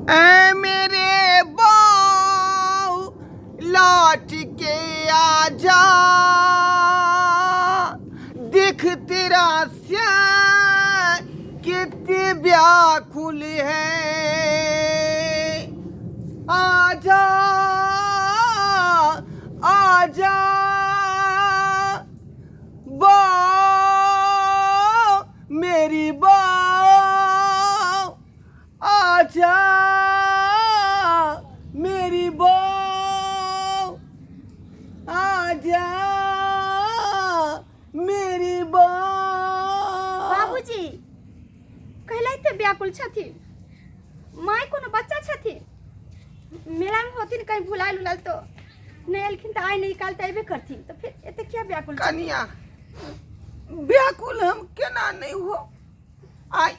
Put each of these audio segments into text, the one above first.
ऐ मेरे बाऊ लौट के आ जा, देख तेरा श्याम कितने व्याकुल है, आजा आजा बा मेरी बा आजा मेरी बा आजा मेरी बा। बाबूजी कहला एते व्याकुल छथिन? माय कोनो बच्चा छथिन? मेलामे होथिन कहीं भुलायल उलायल तो नहि एलखिन तऽ आइ नहि काल्हि तऽ अयबे करथिन, तऽ फेर एते किया व्याकुल छथिन? कनिया, व्याकुल हम केना नहि हो? आइ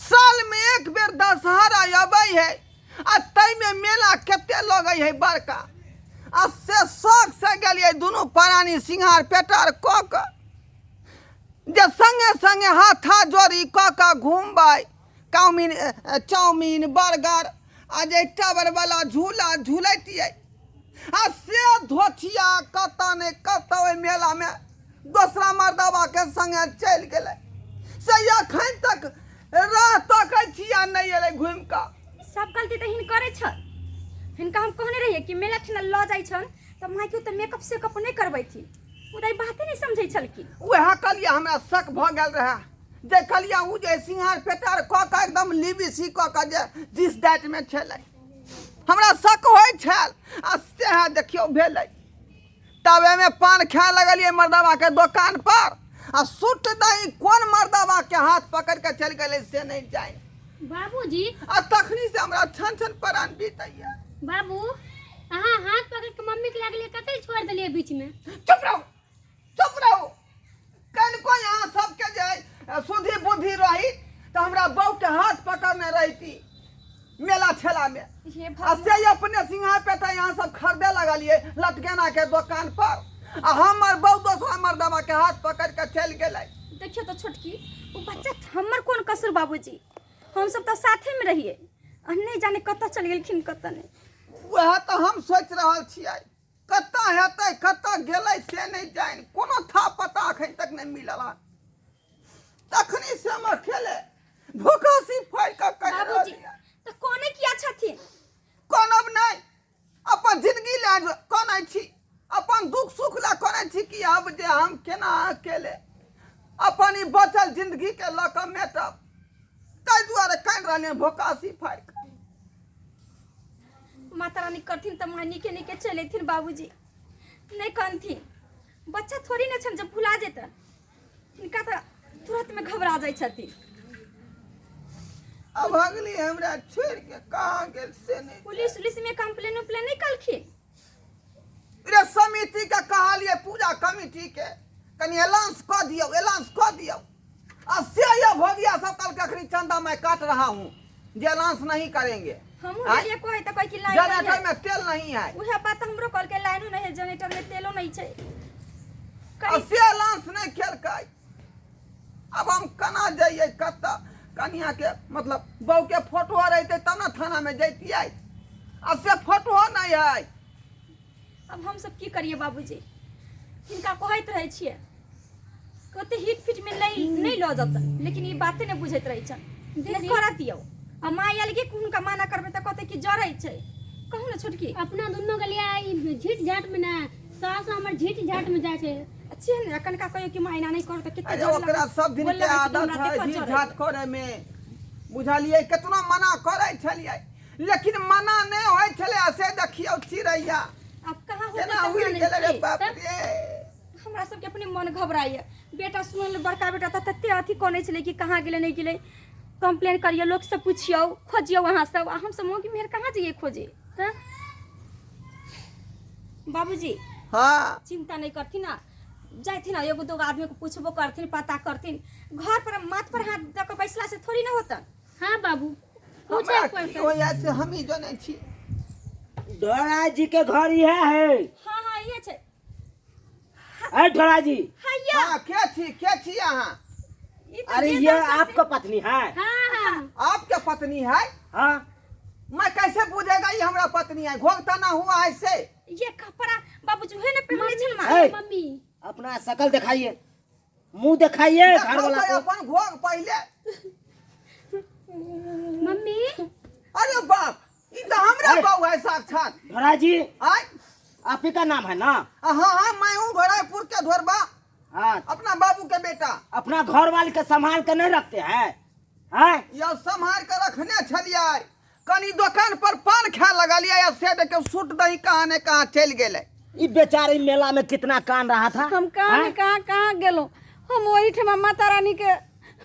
साल में एक बेर दशहरा अबै है आ ताहिमे मेला कते लगै है बड़का, आ से शौक से गेलियै दुनू प्राणी सिंगार पेटार कऽ कऽ जे संगे संगे हाथा जोड़ी कऽ कऽ घुमबै, चाउमीन चाउमीन बर्गर आ जे टावर वाला झूला झूलैतियै, आ से धोथिया कतऽ नहि कतऽ ओहि मेलामे दोसरा मर्दबाके संगे चलि गेलै, से एखन तक राह तकै छी आ नहि एलै घुमि कऽ। सब गलती तऽ हिनकरे छल। हिनका हम कहने रहियै कि मेला ठेला लऽ जाइ छन तऽ मायके तऽ मेकअप सेकअप नहि करबैथिन, मुदा ई बाते नहि समझै छलखिन। उएह कहलियै, हमरा शक भऽ गेल रहए जे कहलियै ओ जे सिंगार पेटार कऽ कऽ एकदम लिबिसी कऽ कऽ जे जिस डाइटमे छलै, हमरा शक होइ छल आ सएह देखियौ भेलै। तब एहिमे पान खाए लगलियै मर्दबाके दोकान पर आ सुट दही कोन मर्दबाके हाथ पकड़ि कऽ चलि गेलै से नहि जानि। बाबूजी, आ तखनी से हमरा छन छन प्राण बीतैया। बाबू, अहाँ हाथ पकड़ के मम्मी के लागलियै, कतै छोड़ देलियै बीच में? चुप रहू, चुप रहू। कनिको यहाँ सबके जे सुधि बुद्धि रही तऽ हमरा बहू के हाथ पकड़ने रहिती मेला ठेला में। हे आ भगवान। से अपने सिंघा पेटा यहाँ सब खरीदे लगलिए लटकेना के दुकान पर आ हमर बहू दोसरा मर्दबा के हाथ पकड़ के चलि गेलै। देखियौ तऽ छोटकी, ओ बच्चा हमर कोन कसूर बाबूजी, हम सब तऽ साथे में रहिए आ नहि जाने कतऽ चलि गेलखिन कतऽ नहि। वएह तऽ हम सोचि रहल छियै, कतऽ हेतै कतऽ गेलै से नहि जानि, कोनो था पता अखन तक नहि मिलल हन। तखनी से हम अकेले भूखासी फाड़ि कऽ कहि रहल बाबूजी, यऽ। तऽ कोने किया छथिन? कोनब नहि, अपन जिंदगी लए कनै छी, अपन दुख सुख लए कनै छी कि आब जे हम केना अकेले अपन ई बचल जिंदगी के लऽ कऽ मेटब, ताहि दुआरे कानि रहलियै भोकासी फाड़ि कऽ। माता रानी करथिन तऽ माँ नीके नीके चलि अयथिन बाबूजी, नहि कनथिन। बच्चा थोड़ी ने छनि जे भुला जेतनि, हिनका तऽ तुरन्तमे घबरा जाइ छथिन। अब अगली हमरा छोड़ि के कहाँ गेल से नहि। पुलिस उलिस में कंप्लेन उम्प्लेन नहि कलखिन? रे समिति के कहलियै, पूजा कमिटी के कनि अलाउंस कऽ दियौ, अलाउंस कऽ दियौ, आ से ये भोगिया सब कल अखनी चंदा मैं काट रहा हूँ जे अलाउंस नहीं करेंगे। हमहूँ आँय? गेलियै कहै तऽ कहै कि लाइन नहीं जनरेटर है। में तेल नहीं है। उएह बात हमरो कहलकै, लाइनो नहीं है, जनरेटर में तेलो नहीं छै। आ कनि से अलाउंस नहीं केलकै। अब हम केना जइयै कतऽ? कनिया के मतलब बहू के फोटो रहते तब ने थाना में जैतियै, आ से फोटो नहीं है। अब हम सब की करिए बाबूजी, हिनका कहैत रहै छियै कते हिट फिट में नहीं नहीं लऽ जतन, लेकिन ई बाते नहि बुझैत रहै छन। नहि करऽ दियौ। आ माँ आयल के हुनका माना करबै तऽ कहतै कि जरै छै। कहू ने छोटकी। अपना दुनू गेलियै ई झीट झाट में ने, सास हमर झीट झाट में जाइ छै। अच्छे ने कनका कहियो कि माँ एना नहि करू तऽ कते अरे जर ओकरा लगै। सब दिन बोल के लगै छै कि आदत हमरा है देखऽ झीट जरै। झाट करे में, बुझलियै? केतना मना करै छलियै लेकिन मना नहि होइ छलै। आ से देखियौ चिड़ैया आब कहाँ होतै केना कहाँ उड़ि नहि। गेलै रे बाप तब? रे। हमरा सबके अपने मन घबराइए। बेटा सुनल बड़का बेटा तऽ तते अथी कनै छलै कि कहाँ गेलै नहि गेलै, कंप्लेन करियौ, लोकसँ पुछियौ, खोजियौ अहाँ सब, आ हमसब मौगी मेहर कहाँ जइयै खोजे? तऽ बाबूजी, हाँ, चिंता नहीं करथिन ना, जाथिन ना एगो दूगो आदमी के पूछबो करथिन, पता करथिन। घर पर माथ पर हाथ दऽ कऽ बैसला से थोड़ी ना होतन। हाँ बाबू, पूछे हमरा पड़तै। की होइया से हमही जनै छी। ढोरा जी के घर इहे है? हाँ हाँ, इहे छै। अरे ढोरा जी। हाँ या। हाँ, के छी, के छी अहाँ? ई तऽ अरे जे ये दोसर से- आपका पत्नी है? हाँ हाँ। आपके पत्नी है? हाँ। मैं कैसे बुझेगा ये हमरा पत्नी है घोघ तना हुआ है से ये कपड़ा बाबूजी उहे ने पहनले छल माँ ए, मम्मी अपना शकल दिखाइए मुंह दिखाइए घर देखो वाला तो को अपन घोघ पहले मम्मी अरे बाप ई तो हमरा अरे। बहू है साक्षात धोरा जी आय आप ही का नाम है ना हाँ हाँ मैं हूँ घोड़ापुर के धोरबा हाँ अपना बाबू के बेटा अपना घर वाले के संभाल के नहीं रखते हैं हैं यौ सम्हार के रखने छलियै कनी दोकान पर पान खाए लगलियै आ से देखियौ सूट दही कहाँ ने कहाँ चलि गेलै ई बेचारी मेला में कितना कान रहा था हम कहाँ ने हैं? कहाँ कहाँ गेलहुँ हम ओहिठमा माता रानीके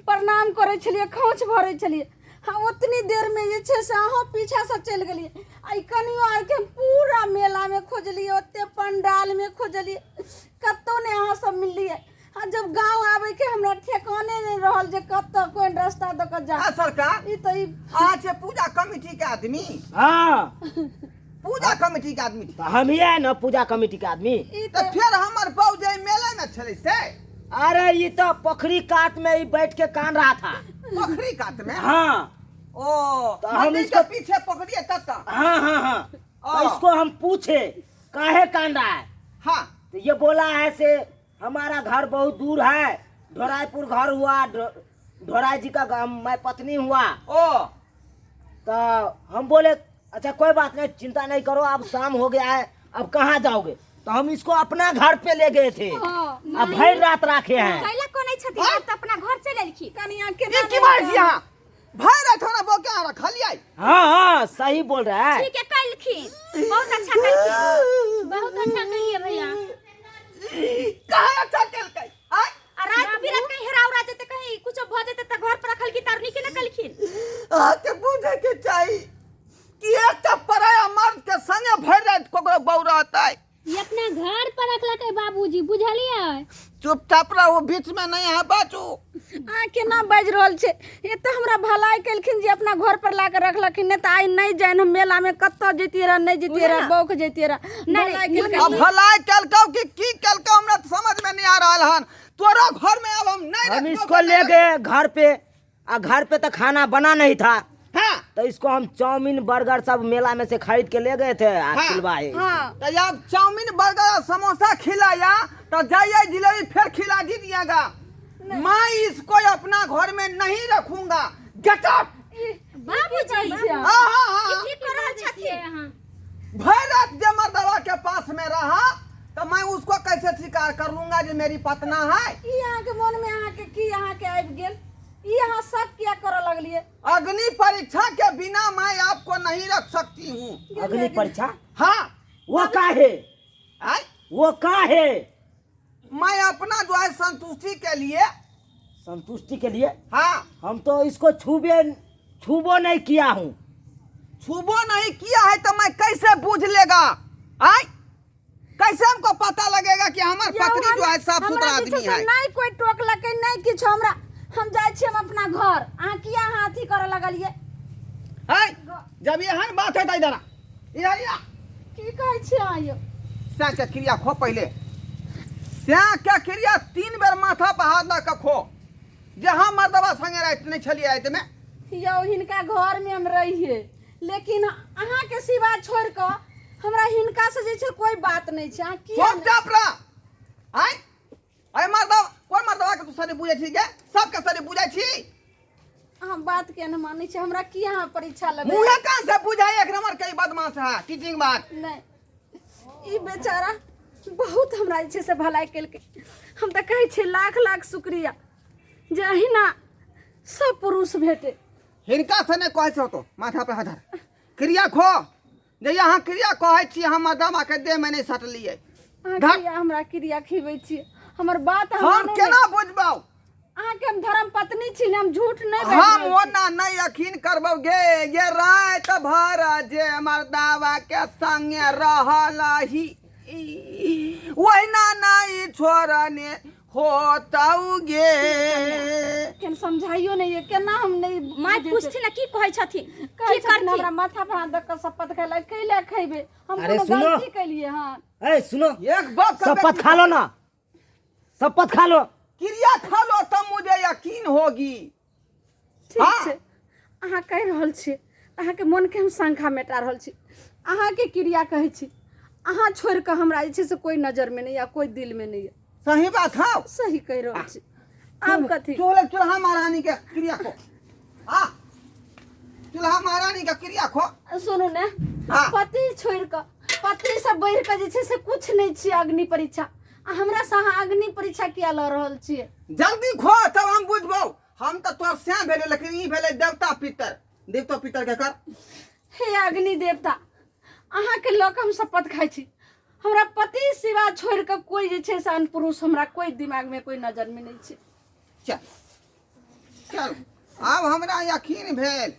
प्रणाम करै छलियै खोँछ भरै छलियै हाँ ओतनी देरमे जे छै से अहाँ पीछासँ चलि गेलियै आ ई कनियो आरके हम पूरा मेलामे खोजलियै ओते पंडालमे खोजलियै कतहु नहि अहाँ सब मिललियै आ जब गाँव आबैके हमरा ठेकाने नहि रहल जे कतऽ कोन रास्ता दऽ कऽ जा आ सरकार ई तऽ ई अहाँ छै पूजा कमिटी के आदमी हाँ पूजा कमिटी के आदमी छी तो हम ही है ना पूजा कमेटी के आदमी ई तऽ तऽ फेर हमर बहू जे मेला मे छलै से अरे ये तो पोखरी कात में ही बैठ के कान रहा था पोखरी कात में हाँ ओ तो हम मंदिर के इसको- पीछे पोखरी है तत्ता हाँ हाँ हाँ तो ओ। इसको हम पूछे काहे कान रहा है हाँ तो ये बोला है से हमारा घर बहुत दूर है ढोराईपुर घर हुआ ढोराई जी का गाँव, मैं पत्नी हुआ ओ तो हम बोले अच्छा कोई बात नहीं चिंता नहीं करो अब शाम हो गया है अब कहाँ जाओगे तो हम इसको अपना घर पे ले गए थे हाँ अब भर रात रखे हैं कैला कोनै छथिन आब तऽ अपना घर चलि एलखिन कनिया के ई की बात छी अहाँ भरि राति हमरा बहू के अहाँ रखलियै हाँ हाँ सही बोल रहा है ठीक है कैलखिन बहुत अच्छा कैलखिन बहुत अच्छा कहिए भैया कहाँ अच्छा केलकै आय आ रात बिरात कहीं हेरा उरा जेतै कहीं कुछो भऽ जेतै तऽ घर पर रखलखिन तऽ आर नीके ने कैलखिन अहाँके बुझैके चाही कि एकटा पराया मर्द के संगे भरि राति ककरो बहू रहतै ई अपना घर पर रखलकै बाबूजी बुझलियै चुपचाप रहू बीच में नहीं अहाँ बाजू अहाँ केना बाजि रहल छै एते हमरा भलाई केलखिन जे अपना घर पर ला के रखलखिन नहि तऽ आइ नहि जानि हम मेलामे कतऽ जैतियै रह नहि जैतियै रह बौक जैतियै रह भलाई केलखिन अब भलाई केलकौ कि की केलकौ हमरा तऽ समझ में नहीं आ रहल हन तोरा घर में अब हम नहीं हम रखबौ इसको ले गए घर पे आ घर पे तो खाना बना नहीं था हाँ तो इसको हम चाउमीन बर्गर सब मेला में से खरीद के ले गए थे आ हाँ। खिलवाए हाँ तो जब चाउमीन बर्गर और समोसा खिलाया तो जाइए जिलेबी फिर खिला दीजिएगा मैं इसको अपना घर में नहीं रखूंगा गेट आउट बाबूजी हाँ हाँ हाँ हाँ की कऽ रहल छथिन अहाँ भर रात जे मर्दवा के पास में रहा तो मैं उसको कैसे स्वीकार कर लूंगा जो मेरी पतना है ई अहाँके मोनमे अहाँके की अहाँके आबि गेल ई अहाँ शक किया करऽ लगलियै अग्नि परीक्षा के बिना मैं आपको नहीं रख सकती हूँ अग्नि परीक्षा हाँ वो का है आय? वो का है मैं अपना जो है संतुष्टि के लिए संतुष्टि के लिए हाँ हम तो इसको छूबे छूबो नहीं किया हूँ छुबो नहीं किया है तो मैं कैसे बूझ लेगा आय कैसे हमको पता लगेगा कि हमार यौ, पत्नी जो है साफ सुथरा हमरा जे छै आदमी से है नहि कोइ टोकलकै नहि किछु हमरा हम जाइ छी हम अपना घर अहाँ किया अहाँ अथी करऽ लगलियै है जब एहन बात है तो इधर आ इधर आ की कहै छी अहाँ यौ सैं के क्रिया खो पहले सैं के क्रिया तीन बेर माथा पर हाथ लऽ के खो जे हम मर्दबा संगे राति नहि छलियै रातिमे यौ हिनका घरमे हम रहियै लेकिन अहाँके सिवा छोड़ि कऽ हमरा हिनका से जे छै कोइ बात नहि छै अहाँ किया नहि- चुपचाप रह आय आय मर्दबा कोन मर्दबा के तू सरी बुझै छी गे सबके सरी बुझै छी अहाँ बात किया नहि मानै छी हमरा किया अहाँ परीक्षा लेबै मुँहे कान से बुझाइ एक नंबर के ई बदमाश है टीचिंग बात नहि ई बेचारा बहुत हमरा जे छै से भलाई केलकै हम तऽ कहै छियै लाख लाख शुक्रिया जे अहिना सब पुरुष भेटे हिनका से नहि कहै छौ तो माथा पर हाथ धर क्रिया खो जहिया अहाँ क्रिया कहै छी हम मर्दमा के देह में नहि सटलियै अहाँ धर। किया हमरा क्रिया खिबै छी हमर बात अहाँ हम मानू ने। केना बुझबौ अहाँके हम धर्म पत्नी छी ने हम झूठ नहि बाजि हम रहल छी। ओना नहि यकीन करबौ गे ये राति भर जे मर्दावा के संगे रहल ही ओहिना नहि छोड़ने होतौ गे केन समझाइयो नहि ये केना हम नहि माय बुझै पूछथिन ने की कहै छथिन कहै की छथिन करथिन हमरा माथा पर हाथ दऽ कऽ शपथ खाय कैले खैबे हम अरे कोनो सुनो। गलती केलिए हँ ए सुनो एक बाप का शपथ बेटी- खा लो ना शपथ खा लो क्रिया खा लो तब मुझे यकीन होगी ठीक हाँ। छै अहाँ कहि रहल छियै अहाँके मोनके हम शंका मेटा रहल छी। अहाँके क्रिया कहै छी, अहाँ छोड़ि कऽ हमरा जे छै से कोइ नजरमे नहि यऽ, कोइ दिलमे नहि यऽ। सही बात हौ। सही कहि रहल छी। आब कथी? चूल्हा चूल्हा महारानी के क्रिया खो। आ चूल्हा महारानी के क्रिया खो। सुनू ने, हाँ। पति छोड़ि कऽ, पति से बढ़ि कऽ जे छै से कुछ नहि छियै अग्नि परीक्षा। आ हमरा से अहाँ अग्नि परीक्षा किया लऽ रहल छियै? जल्दी खो तब हम बुझबौ। हम तऽ तोहर सैं भेलै, लेकिन ई भेलै देवता पितर। देवता पितर के कर। हे अग्नि देवता, अहाँके लऽ कऽ हम शपथ खाइ छी, हमरा पति सिवा छोड़ि कऽ कोइ जे छै से अन्य पुरुष हमरा कोइ दिमागमे कोइ नजरमे नहि छै। चल चल, आब हमरा यकीन भेल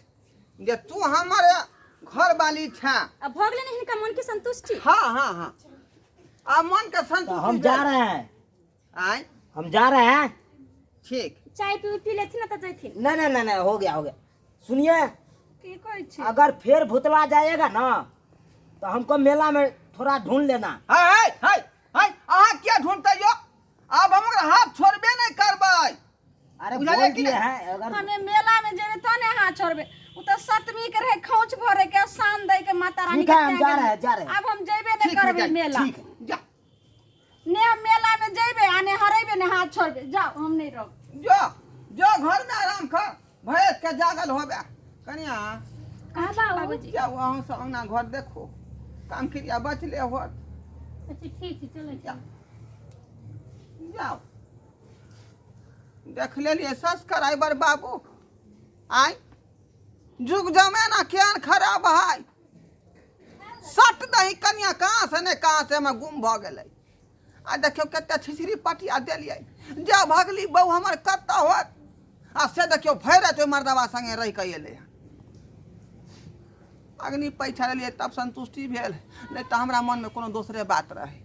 जे तू हमर घरवाली छे। अब भऽ गेलै ने हिनका मनके संतुष्टि? हाँ हाँ हाँ, आब मन के तो संतुष्टि हम जा भेल। रहे हैं। आय हम जा रहे हैं। ठीक। चाय पी पी लेथिन ना तऽ जैथिन। नहीं नहीं नहीं नहीं, हो गया हो गया। सुनिए, की कहै छी? अगर फिर भुतला जाएगा ना तो हमको मेला में थोड़ा ढूंढ लेना। हाय हाय हाय हाय, अहाँ किया ढूंढते यो? आब हम ओकरा हाथ छोड़बे नहीं करबै। अरे बुझलियै बोल कि दिए नहीं? हैं अगर हमे मेला में जेबे तो ने हाथ छोड़बे। उ तो सतमी के रहे खोंच भरे के शान दे के माता रानी ठीक है, के हम त्याग जा रहे हैं, जा रहे हैं। अब हम जेबे ने ठीक है, करबे जाइ, मेला। ठीक है। जा। ने हम मेला में जेबे आ ने हरेबे ने हाथ छोड़बे। जाओ, हम नहीं रहब। जो जो घर में आराम कर, भैंस के जागल होबे। कनिया। हाँ बाबू। बाबूजी। जाओ अहाँ सब अंगना घर देखो, काम क्रिया बचले होत। अच्छा ठीक छै, चलै छी। जाओ देख लेलिए सब्सक्राइबर बाबू। आय जुग जमाना केहन खराब है। सट दही कनिया कहाँ से ने कहाँ से हमें गुम भऽ गेलै। आ देखियौ कते छिछरी पटिया देलियै। जा भगली बहू हमर कतऽ होत? आ से देखियौ भरि राति ओहि मर्दबा संगे रहि कऽ एलै हँ। अग्नि पैठा लेलियै तब संतुष्टि भेल, नहि तऽ हमरा मनमे कोनो दोसरे बात रहै।